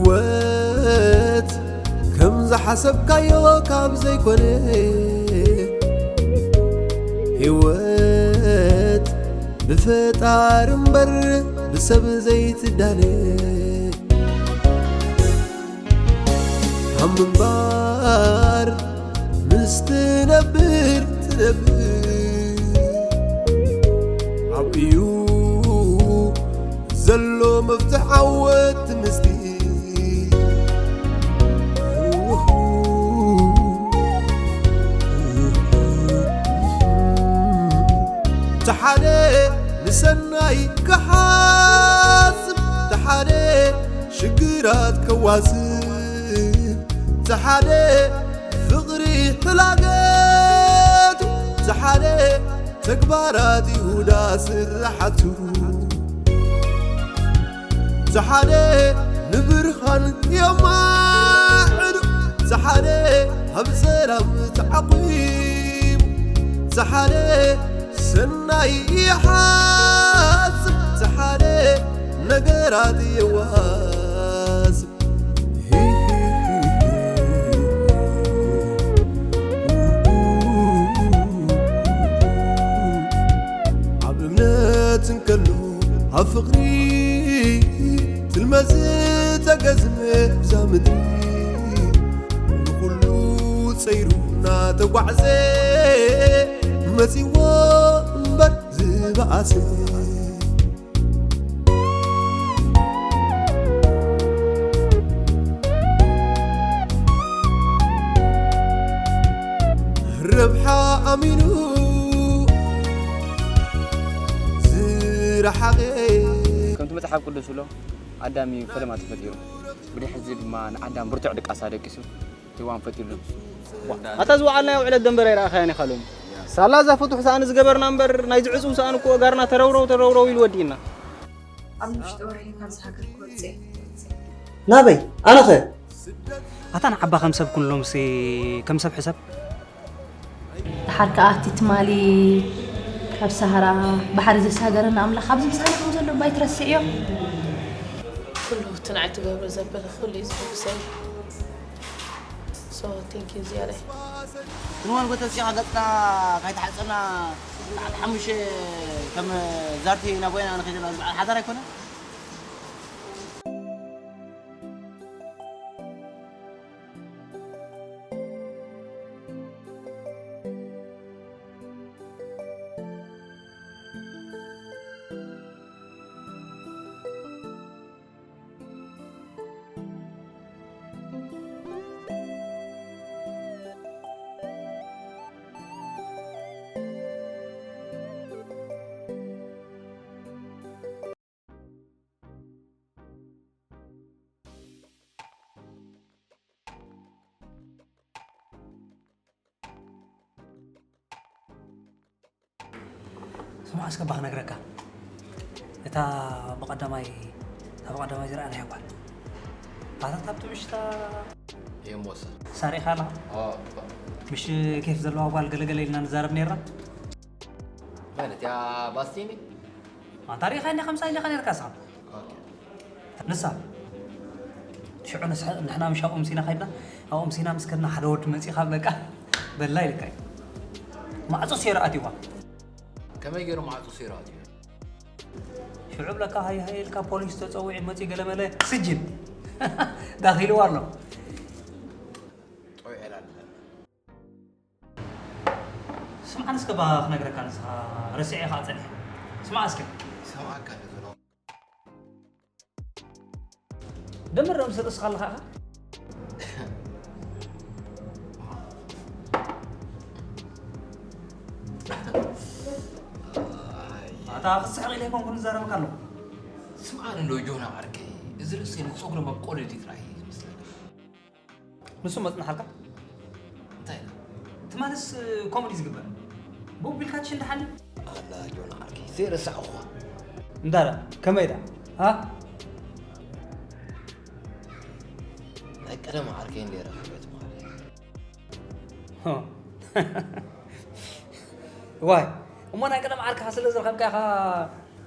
ህይወት ከም ዝሓሰብካዮ ካብ ዘይኮነ፣ ህይወት ብፈጣሪ እምበር ብሰብ ዘይትዳነ። ካብ ምንባር ምስ ትነብር ትነብር፣ ኣብኡ እዩ ዘሎ መፍትሕ ዓወት ምስቲ። ተሓደ ንሰናይ ክሓስብ፣ ተሓደ ሽግራት ከዋስብ፣ ተሓደ ፍቕሪ ሕላገቱ፣ ተሓደ ተግባራት ይሁዳ ስራሓቱ። ዝሓደ ንብርሃን የማዕዱ፣ ዝሓደ ኣብ ሰላም ተዓቂቡ፣ ዝሓደ ሰናይ ይሓስብ፣ ዝሓደ ነገራት የዋስብ። ኣብ እምነት እንከሎ ኣብ ፍቕሪ ትልመ ዝተገዝመ እዛ ምድሪ፣ ንኹሉ ጸይሩ እናተጓዕዘ መጺዎ እምበር ዝበኣሰ። ረብሓ ኣሚኑ ዝረሓቐ። ከምቲ መጽሓፍ ቅዱስ ዝብሎ፣ ኣዳም እዩ ፈለማ ተፈጢሩ፣ ብድሕሪ እዚ ድማ ንኣዳም ብርቱዕ ድቃሳ ደቂሱ። ሄዋን ፈጢሩሉ። ኣታ ዝወዓልናዮ ዕለት ደንበረ ኣይረኣኻያን ኢኻ ሎሚ። ሳላ እዛ ፍቱሕ ሰኣን ዝገበርና እምበር፣ ናይዚ ዕጹው ሰኣን እኮ ጋርና ተረውረው ተረውረው ኢሉ ወዲእና። ኣብ ንእሽቶ ወርሒ ካብዚ ሃገር ክወጽእ እየ። ናበይ? ኣነኸ? ኣታ ንዓባ ከም ሰብ ኩን ሎምሲ ከም ሰብ ሕሰብ። ደሓር ከኣ እቲ ትማሊ ካብ ሰሃራ ባሕሪ ዘሳገረና ኣምላኽ ኣብዚ ምሳና ከም ዘሎ እባ ኣይትረስዕዮ። ኩሉ እቲ ንዓይ ትገብሮ ዘበለ ኩሉ እዩ ዝሕጉሰኒ። So, thank you ዝያዳይ። ክንዋን ጎተሲኻ ገጽና ካይተሓጸና ሰዓት ሓሙሽተ ከም ዛርቲ ናብ ወይና ንኸይድ ኢና ዝበዓል ሓዳር ኣይኮነን። ስማዕ እስከ እባ ክነግረካ። እታ ብቐዳማይ፣ እታ ብቐዳማይ ዝረኣናያ ጓል። ኣታ ኣብቲ ምሽታ እየ እሞ እሳ። ሳሪኻ ኣላ? ኣዎ፣ እባ። ምሽ ኬፍ ዘለዋ ጓል ገለገለ ኢልና ንዛረብ ነይርና። መን? እቲኣ ባስቲኒ? ኣንታ ሪኢኻ እንዲኻ ከምሳ ኢልካ ነይርካ ንስኻ። ኦኬ። ንሳ፣ ሽዑ ንስሐ-፣ ንሕና ምሽ ኣብኦም ሲና ኸይድና፣ ኣብኦም ሲና ምስ ከድና ሓደ ወዲ መጺኻ በቃ በላ ኢልካ እዩ። ማዕጾ ሴራ ኣትይዋ። ከመይ ገይሩ ማዕጾ ሴራ ኣትዩ? ሽዑ ብለካ ሃይ ሃይ ኢልካ ፖሊስ ተጸዊዑ መጺኡ ገለመለ ስጅን ዳኺልዋ ኣሎ። ጠዊዐ ኣላ። ስምዓኒ እስከ ባ ክነግረካ ንስኻ ረሲዐ ኸዓ ጸኒሐ። ስማዕ እስከ። ይሰምዓካ ኣሎ ዘሎ። ደምር ደም ስር እስኻ ኣለኻ ኢኻ? ኣታ ክስሕቕ ኢለ ኣይኮንኩን ዝዛረበካ ኣለኹ። ስምዓኒ እንዶ ጆና ዓርከይ፣ እዚ ርእሰይ ንጸጉሪ መብቆሊ ድዩ ጥራይ ዝመስለካ? ንሱ መጽንሓልካ? እንታይ ኢልካ? ትማልስ ከምኡ ድዩ ዝግበር? ብኡ ቢልካ ትሽንድሓኒ? ኣላ ጆና ዓርከይ፣ ዘይረሳዕኹዋ። እንዳረ፣ ከመይ ዳ? ኣ? ናይ ቀደም ዓርከይ እንደ ረኸበት ማለት። ሆ። ዋይ፣ እሞ ናይ ቀደም ዓርክኻ ስለ ዝረኸብካ ኢኻ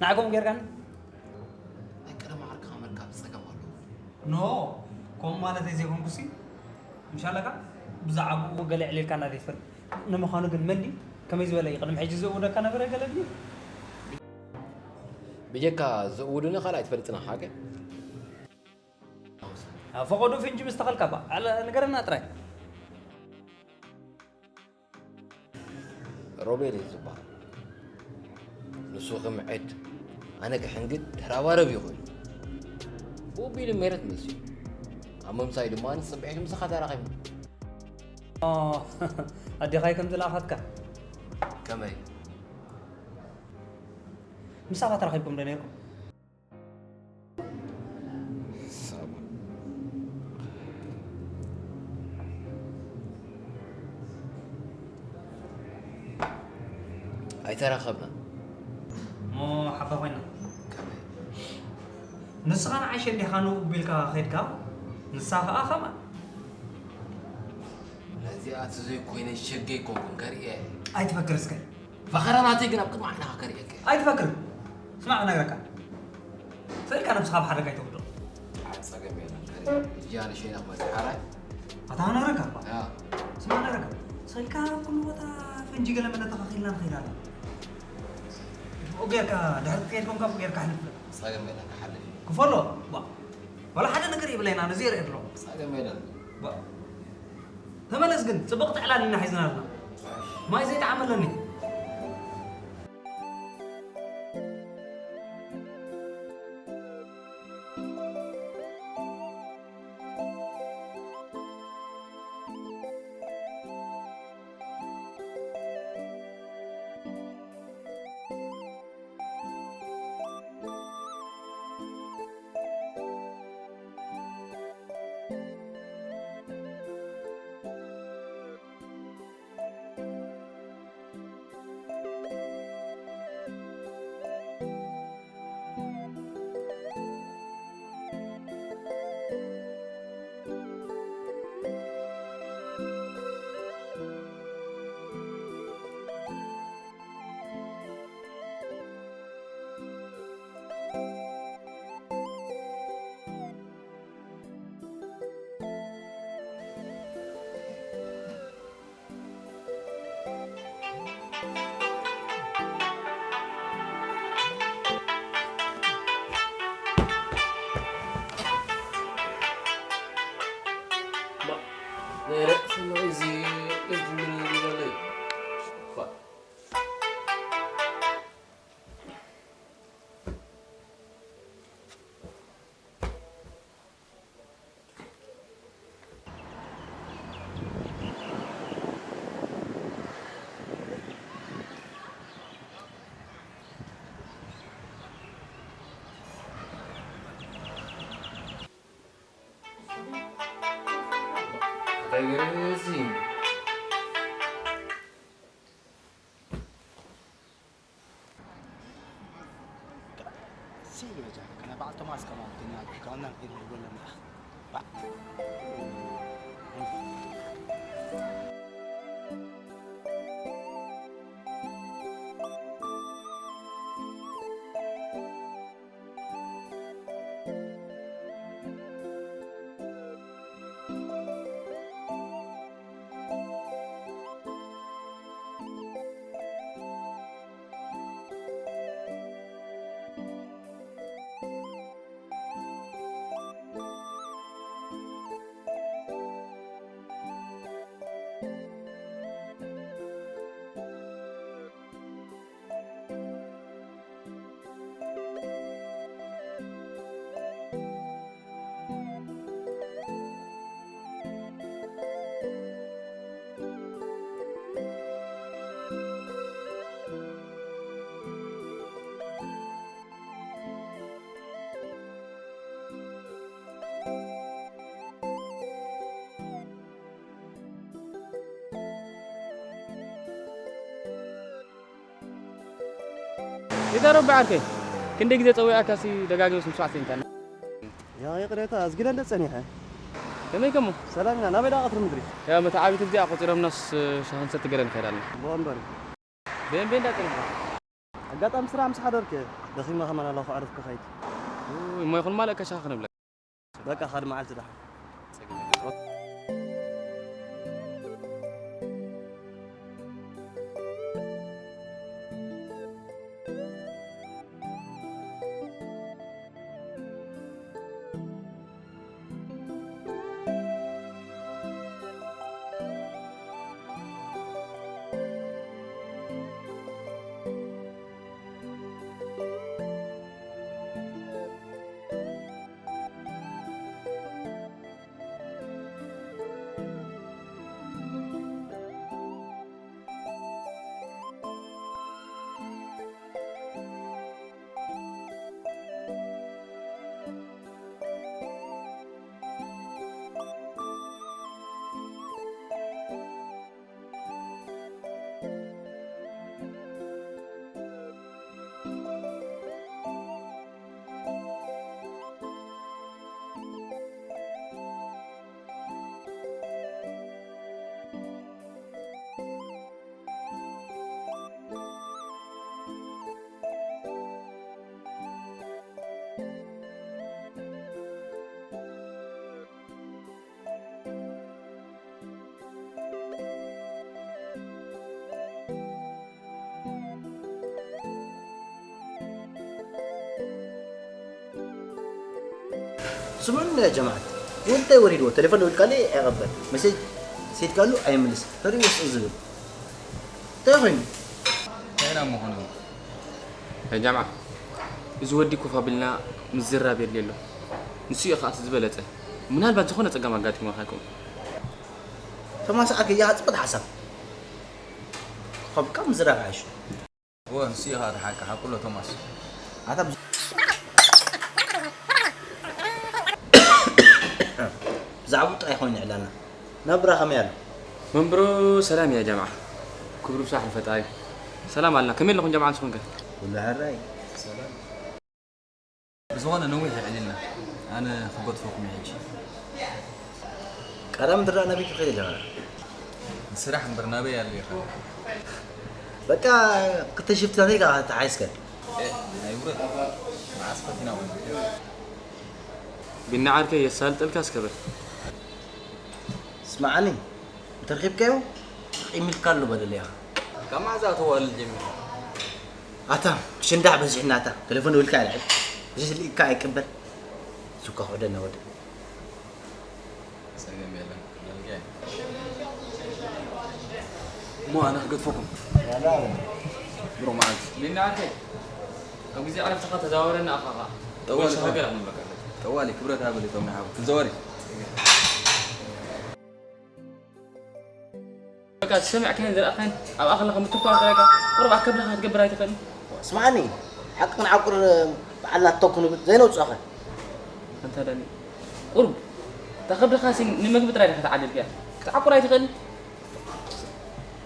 ንዓይ ከምኡ ጌርካኒ? ናይ ቀደም ዓርክኻ ምርካብ ጸገም ኣለዎ። ኖ፣ ከምኡ ማለተይ ዘይኮንኩሲ፣ ምሻለካ ብዛዕባኡ ገለ ኣዕሊልካና ዘይትፈልጥ። ንምዃኑ ግን መን ድዩ? ከመይ ዝበለ እዩ? ቅድሚ ሕጂ ዝእውደካ ነበረ ገለ ድዩ? ብጀካ ዝእውዱኒ ካልእ ኣይትፈልጥን ኢኻ፣ ሓቂ? ኣብ ፈቐዶ ፍንጂ ምስ ተኸልካ እባ፣ ኣለ ንገረና ጥራይ። ሮቤል እዩ ዝበሃል። ንሱ ክምዕድ፣ ኣነ ክሕንግድ ተራባረብ እዩ ኮይኑ። ብኡ ቢሉ ሜረት መሲሉ። ኣብ ምምሳይ ድማ ንጽብዒቱ ምሳኻ ተራኺቡ። ኦ፣ ኣዴኻይ ከም ዝለኣኻትካ? ከመይ? ምሳኻ ተራኺብኩም ዶ ነይርኩም? ሳባ። ኣይተራኸብና። እሞ ሓባ ኮይና። ንስኻ ንዓይ ሸንዲኻ ንኡ ቢልካ ከይድካ፣ ንሳ ኸኣ ኸማ። ነዚኣ እቲ ዘይኮይነ ሸገ ኣይኮንኩን ከርእየ። ኣይትፈክር እስከ። ፈኸራ ናተይ ግን ኣብ ቅድሚ ዓይንኻ ከርእየካ እየ። ኣይትፈክር። ስማዕ ክነግረካ። ስእልካ ነብስኻ ኣብ ሓደጋ ኣይተውድቕ። ኣይ፣ ጸገም የለን ከርእየ። ሕጂ ኣነ ሸይነ ክመጽእ ሓራይ። ኣታ ክነግረካ እባ። ያ። ስማዕ ክነግረካ። ስእልካ ኣብ ኩሉ ቦታ ፈንጂ ገለ መለ ተኸኺልና ንኸይድ ኣለና። ብኡ ጌርካ ድሕሪ ክትከይድ ኮንካ ብኡ ጌርካ ሕልፍ። ጸገም የለን ክሓልፍ እዩ። ክፈሎ። ዋ። ዋላ ሓደ ነገር ይብለይና ነዚ የርኢ ኣሎ። ጸገም የለን። ዋ። ተመለስ ግን፣ ጽብቕቲ ዕላል ኢና ሒዝና ኣለና። ማይ ዘይጠዓመለኒ። ሲል በጃ፣ ከነ በዓል ቶማስ ከማን፣ ከኛ፣ ከማን፣ ከኛ፣ ይዛረብ ብዓርከይ፣ ክንደይ ግዜ ጸዊዓካሲ ደጋጊምስ ምስዋዕ ስኢንካኒ። ያ ይቕሬታ፣ ኣዝጊለ እንደ ጸኒሐ። ከመይ ከሞ? ሰላም ኢና፣ ናበይ ደኣ ቀትሪ ምድሪ? ያ መተዓቢት እዚኣ ቆጺሮምናስ ሻሂ ክንሰቲ ገለ ንኸይድ ኣለና። እምበሪ። በየን በየን ደኣ ጸኒሕካ? ኣጋጣሚ ስራሕ ምስ ሓደርክ ደኺመ ከማን ኣለኹ፣ ዕረፍ ክኸይድ። ኡይ፣ እሞ ይኹን ማለካ ሻሂ ክንብለካ። በቃ፣ ካድ መዓልቲ ደሓን። ስምዑኒ ያ ጀማዓት፣ ወንታይ ወሪድዎ፣ ቴሌፎን ደዊልካሉ ኣይቐበል፣ መሴጅ ሴድካሉ ኣይምልስ፣ ተሪእዎ ስቕ ዝብል። እንታይ ኮይኑ? እንታይ ኢና እሞ ኾነ? ያ ጀማዓ፣ እዚ ወዲ ኮፍ ኣቢልና ምዝራብ የድልዮ ኣሎ። ንሱ እዩ ከኣ እቲ ዝበለጸ። ምናልባት ዝኾነ ጸገም ኣጋጢምካ ይኸውን። ተማስኣከ እያ ጽብቕቲ ሓሳብ። ኮፍ ኣብልካ ምዝራብ ይሓይሽ። እወ፣ ንሱ እዩ ከኣ እቲ ሓቂ። ሓቁ ኣሎ ቶማስ። ኣታ ብዝ-፣ ብዛዕባኡ ጥራይ ኮይኑ ዕላልና። ናብራ ከመይ ኣሎ? መንብሮ ሰላም እያ ጀምዓ። ክብሪ ብሳሕ ንፈጣሪ። ሰላም ኣልና። ከመይ ኣለኹም ጀምዓ ንስኹም ከ? ኩሉ ሕራይ። ሰላም። ብዝኾነ ነዊሕ የዕሊልና። ኣነ ክገድፈኩም እየ ሕጂ። ቀዳም ትረኣ ናበይ ክኸይድ ኣለና? ንስራሕ እምበር ናበይ ኣሎ ኢኻ? በቃ ክልተ ሽፍቲ ናተይ ከኣ ተሓይስከ። ኤ፣ ኣይውረድ። መዓስ ፈቲና እውን። ቢኒ ዓርከይ የሳልጠልካ እስከ በል። ስምዓኒ፣ እንተረኺብካዮ፣ ቂም ኢልካሉ በለለይ ኢኻ። ካብ መዓዝ ኣተዋልድ ጀሚርካ? ኣታ፣ ሽንዳሕ በዚሕና ኣታ። ቴሌፎን ደዊልካ ኣይልዕል። እዚ ስልኪካ ኣይቅበል። ሱካ ክዕደና ወደ። ጸገም የለን። እሞ ኣነ ክገድፈኩም። ብሩኽ መዓልቲ። ቢኒ ዓርከይ፣ ኣብ ግዜ ዕረፍትኻ ተዛወረና ኣኻኻ። ጠዋሊ፣ ጎይታ ሃገር ኣኽንብለካ ኣለና። ጠዋሊ፣ ክብረት ሃበለይ ቶም ሓው። ተዘዋሪ። በቃ ዝሰምዕካን ዝረኣኻን ኣብ ኣኽላ ከም ትኳ ከለካ ቁሩብ ኣከብለኻ ክትገብር ኣይትኽእልን? ስምዓኒ፣ ሓቂ ክንዓቁር በዓል ናቶ ክንብል ዘይነውጽኦኸ? ኣንታ ዳኒ፣ ቁሩብ እታ ከብድኻሲ ንመግቢ ጥራይ ዲኻ ተዓዲልካያ? ክትዓቁር ኣይትኽእልን?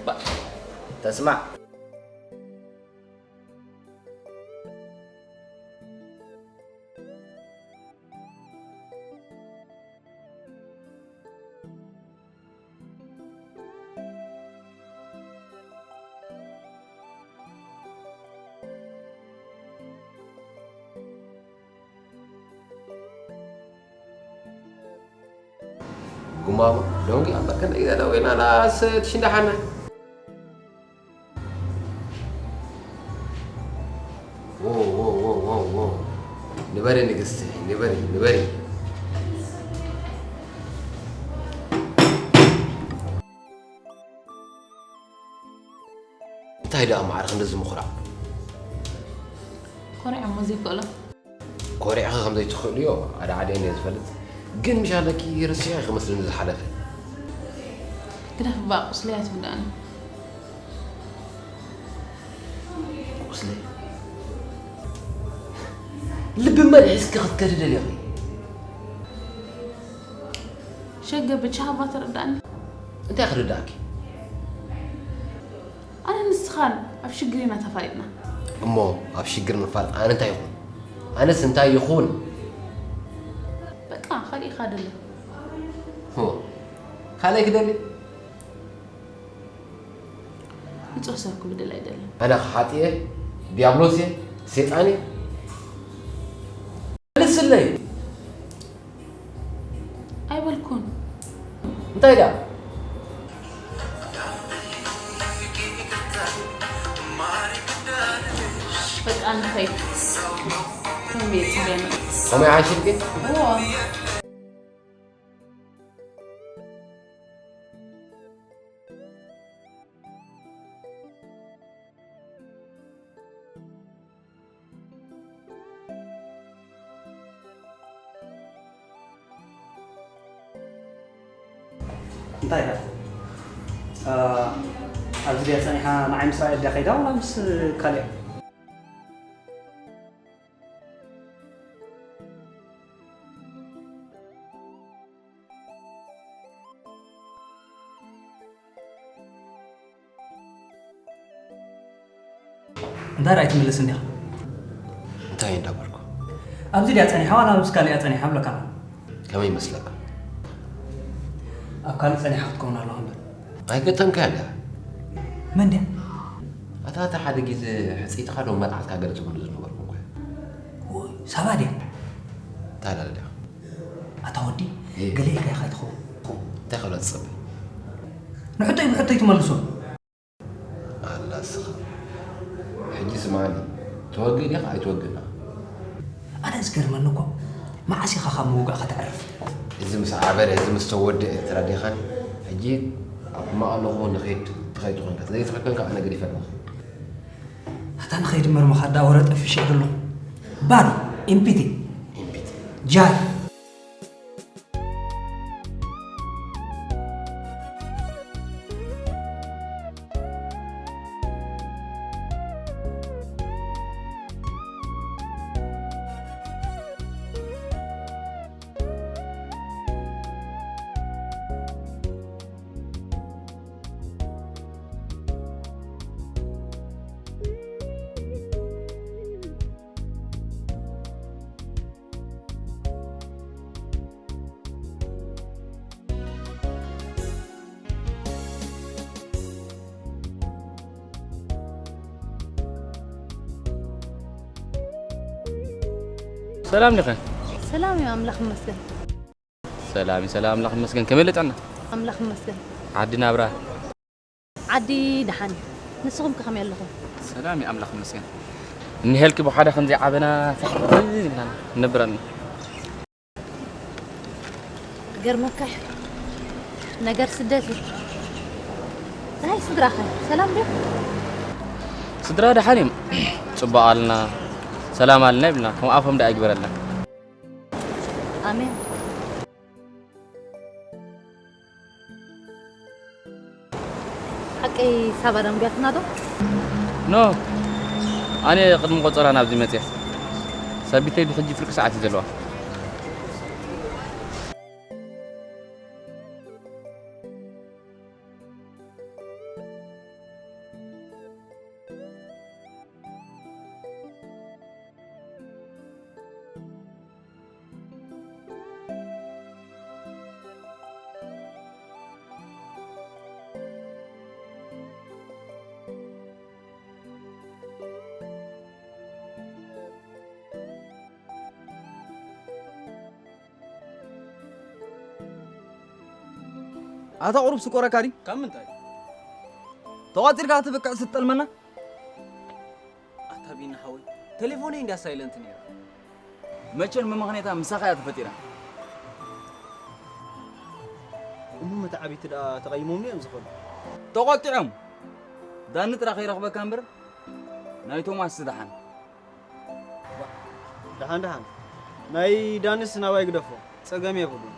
ባ- ተስማዕ። ጉማማ ዶንጊ ኣምበር ከንደይ ገለ ወይና ላሰት ሽንዳሓና። ዎ፣ ዎ፣ ዎ፣ ዎ፣ ዎ። ንበሪ ንግስቲ፣ ንበሪ፣ ንበሪ። እንታይ ደኣ ማዕረ ክንድዚ ምኹራዕ? ኮሪዖሞ ዘይክእሎ። ኮሪዕኺ ከም ዘይትኽእልዮ ዓደ ዓደ እየ ዝፈልጥ። ግን ምሽ ኣለኪ ረሲዐ ክመስለኒ ዝሓለፈ። ግደፍ እባ ቁስለይ ኣይትጉድኣኒ። ቁስለይ? ልቢ መን ሒዝኪ ክትከዲ ደሊኺ? ሸገ ብቻ እባ ተረዳእኒ። እንታይ ክርዳእኪ? ኣነ ንስኻን ኣብ ሽግር ኢና ተፋሊጥና። እሞ ኣብ ሽግር ንፋለጥ ኣነ እንታይ ይኹን? ኣነስ እንታይ ይኹን? በቃ ካልእ ኢኻ ደለ። ሆ፣ ካልኣይ ክደሊ? ንጹህ ሰብ ክብድል ኣይደልን። ኣነ ከሓጢ እየ፣ ዲያብሎስ እየ፣ ሰይጣን እየ። መልስለይ። ኣይበልኩን። እንታይ ደኣ? በቃ ንኸይድ። ከም ቤት ጽገና። ከመይ ሓሽልኪ? እዎ። እንታይ ኢኻ? ኣብዚ ድያ ጸኒሓ ንዓይ ምስ ረኣየት ድያ ከይዳ ዋላ ምስ ካልእ? እንታይ ርኣይ ትምልስ እንዲኻ? እንታይ እንዳበልኩ? ኣብዚ ድያ ጸኒሓ ዋላ ምስ ካልእ እያ ጸኒሓ ብለካ? ከመይ ይመስለካ? ኣብ ካልእ ጸኒሓ ክትከውን ኣለዋ እምበር። ኣይገጠምካያ ድያ? መን ድያ? ኣታ እቲ ሓደ ግዜ ሕጽይትኻ ዶ መርዓትካ ገለ ትብሉ ዝነበርኩ እኳ። ወይ ሳባ ድያ? ታላል ድያ? ኣታ ወዲ እየ። ገለ ኢልካ ኢኻ ይትኸውን። እንታይ ከብላ ትጸበ? ንሕቶይ ብሕቶይ ትመልሶ። ኣላ እስኻ ሕጂ ስማኒ፣ ትወግእ ዲኻ ኣይትወግእና? ኣነ ዝገርመኒ እኮ መዓስ ኢኻ ካብ ምውጋእ ከተዕርፍ? እዚ ምስ ዓበረ፣ እዚ ምስ ተወደአ ተረዲኻኒ። ሕጂ ኣብ ሕማቕ ኣለኹ ንኸይድ ትኸይድ ኮይንካ፣ ዘይትኸይድ ኮይንካ ኣነ ገዲፈ ኣለኹ። ኣታ ንኸይድ መርመኻ ዳ ወረ ጠፊሸ ዘለኹ። ባዶ፣ ኢምፒቲ፣ ኢምፒቲ። ጃር። ሰላም ዲኸ? ሰላም እዩ ኣምላኽ ይመስገን። ሰላም እዩ፣ ሰላም ኣምላኽ ይመስገን። ከመይ ኣሎ ጥዕና? ኣምላኽ ይመስገን። ዓዲ ናብራ? ዓዲ ደሓን እዩ። ንስኹም ከ ከመይ ኣለኹም? ሰላም እዩ ኣምላኽ ይመስገን። እኒሄልኪ ብሓደ ከምዚ ዓበና ፍሕት ኢልና ንነብር ኣለና። ገርመካ እዩ። ነገር ስደት እዩ። ናይ ስድራኸ ሰላም ድዮም? ስድራ ደሓን እዮም። ጽቡቕ ኣልና፣ ሰላም ኣልና ይብልና። ከም ኣፎም ደኣ ይግበረልና። ኣሜን። ሓቀይ ሳባ ደንጉያትና ዶ? ኖ፣ ኣነ ቅድሚ ቆጸራ ናብዚ መጽየ። ሰቢተይ ብሕጂ ፍርቂ ሰዓት እዩ ዘለዋ። ኣታ ቁሩብ ስቆረካ ድዩ? ካብ ምንታይ? ተቋጺርካ ክትብቅዕ ስትጠልመና? ኣታ ቢኒ ሓወይ፣ ቴሌፎነይ እንድያ ሳይለንት ነይራ። መቸም መመኽነይታ ምሳኻ እያ ተፈጢራ። እሞ መተዓቢቲ ደኣ ተቐይሞምኒ እዮም ዝኾኑ። ተቖጢዖም። ዳኒ ጥራ ከይረኽበካ እምበር ናይ ቶማስ ደሓን። ደሓን ደሓን። ናይ ዳንስ ናባይ ግደፎ። ጸገም የብሉን።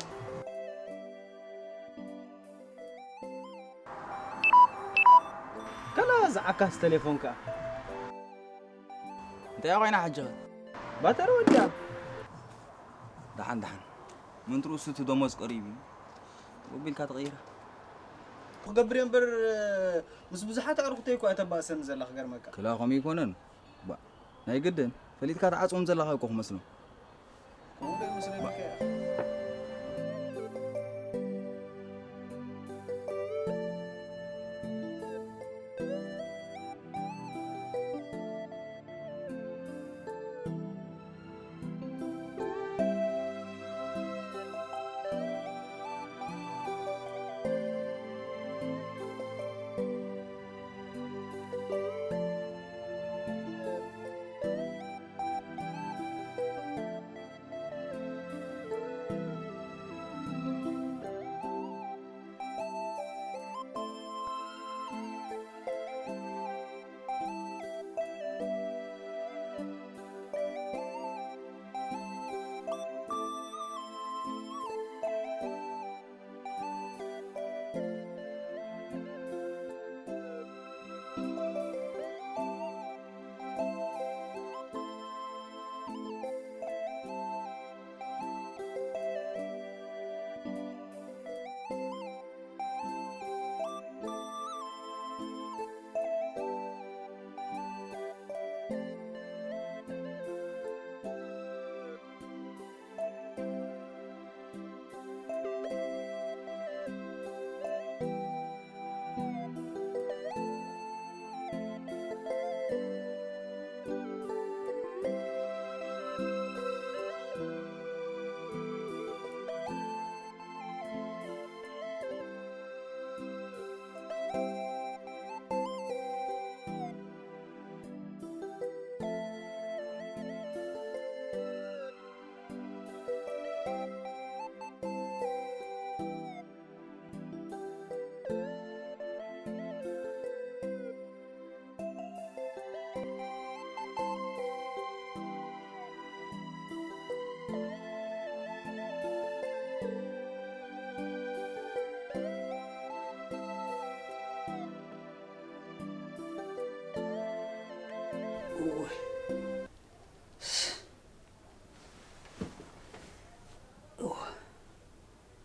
ከላ ዝዓካስ ቴሌፎን ከኣ። እንታይ ኮይና ሕጂ ኸ? ባተሪ ወዲኣ። ደሓን ደሓን። ምንትሩስ እቲ ደሞዝ ቀሪቡ እዩ። ወቢልካ ትቕይራ። ክገብር እየ እምበር፣ ምስ ብዙሓት ኣዕሩኽተይ እኮ እያ ተባእሰኒ ዘላ ክገርመካ። ክላ ከምኡ ኣይኮነን። ባ፣ ናይ ግድን ፈሊጥካ ትዓጽዎም ዘለኻ እኮ ክመስሎም። ከምኡ ዶ ይመስለኒ ከ?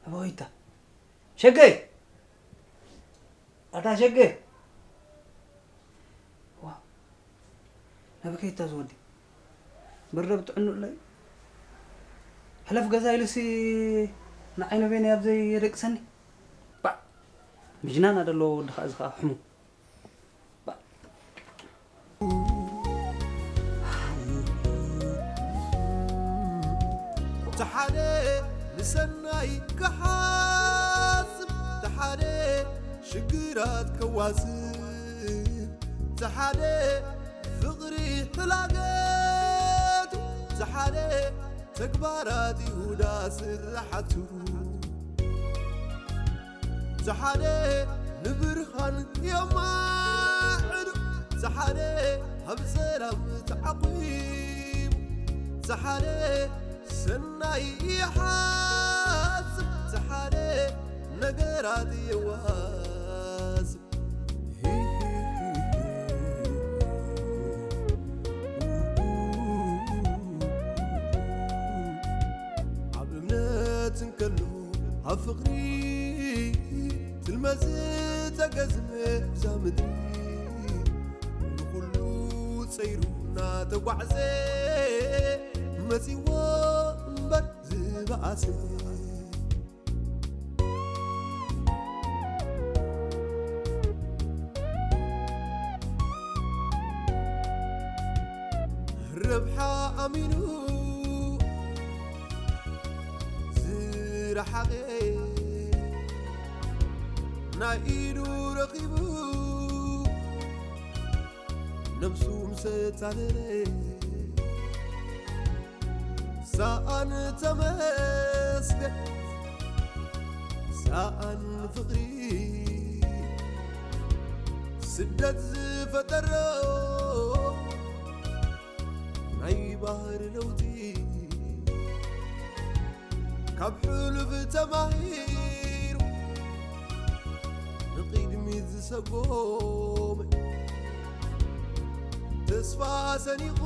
ኣቦይታ፣ ሸገይ! ኣታ ሸገይ! ዋ፣ ናበይ ከይድካ ዝወዲ? በርዶ ብጥዕንኡ ኣሎ እዩ። ሕለፍ ገዛ ኢሉሲ ንዓይ ነበይ ናይ ኣብዘይ የደቅሰኒ። ባዕ! ምጅናን ኣደለዎ ወዲ ኸዓ እዚ ኸዓ ሕሙ። ባዕ! ተሓደ ንሰናይ ክሓስብ፣ ተሓደ ሽግራት ከዋስብ፣ ተሓደ ፍቕሪ ሕላገቱ፣ ተሓደ ተግባራት ይሁዳ ስራሓቱ። ተሓደ ንብርሃን የማዕዱ፣ ተሓደ ኣብ ሰላም ተዓቂቡ፣ ተሓደ ሰናይ ይሓስብ፣ ተሓደ ነገራት የዋስብ። ኣብ እምነት እንከሎ ኣብ ፍቕሪ ትልመ ዝተገዝመ እዛ ምድሪ፣ ንኹሉ ጸይሩ እናተጓዕዘ መጺዎ እምበር ዝበኣሰ። ረብሓ ኣሚኑ ዝረሓቐ፣ ናይ ኢዱ ረኺቡ ነብሱ ምስ ኣታለለ፣ ሰኣን ተመስገን ሰኣን ፍቕሪ፣ ስደት ዝፈጠሮ ናይ ባህሪ ለውጢ፣ ካብ ሕሉፍ ተማሂሩ ንቕድሚት ዝሰጎመ፣ ተስፋ ሰኒቑ